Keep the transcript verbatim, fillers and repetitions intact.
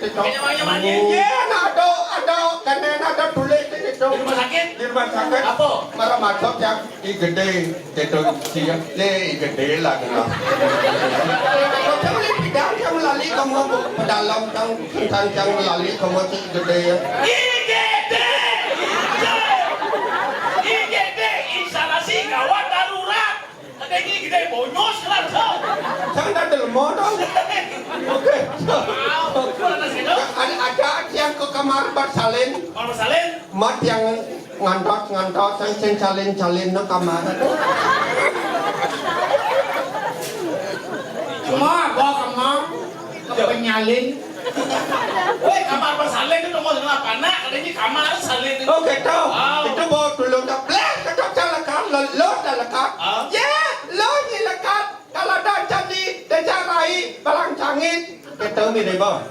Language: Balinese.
Nyamar-nyamar dia. Iya, ada, ada, kena ada tulis di situ. Di rumah sakit? Di rumah sakit. Apa? Marah masuk yang I G D, gitu, siap, le, I G D lah, kena. Macam ni, bidang yang melalui kamu, pedalam, yang, tentang yang melalui kamu, si I G D, ya. I G D! I G D, instalasi gawat darurat. Ada ini gede bonyos lah, tau. Jangan ada lemah, dong. Oke. Wow, itu ada sih, dong. Ada, ada yang ke kamar bersalin. Kalau bersalin? Mat yang ngantos-ngantos, yang salin-salin no kamar. Cuma bawa kamar ke penyalin. Weh, kamar bersalin itu nomor apa? Nak, katanya kamar salin itu. Oh, gitu. Wow. Itu bawa dulu, tak boleh, tetap saya lekat, lo, lo tak lekat. Ah. Ya, lo ni lekat. Kalau ada jadi, dia cari, barang cangit. Gitu, ni deh, bawa.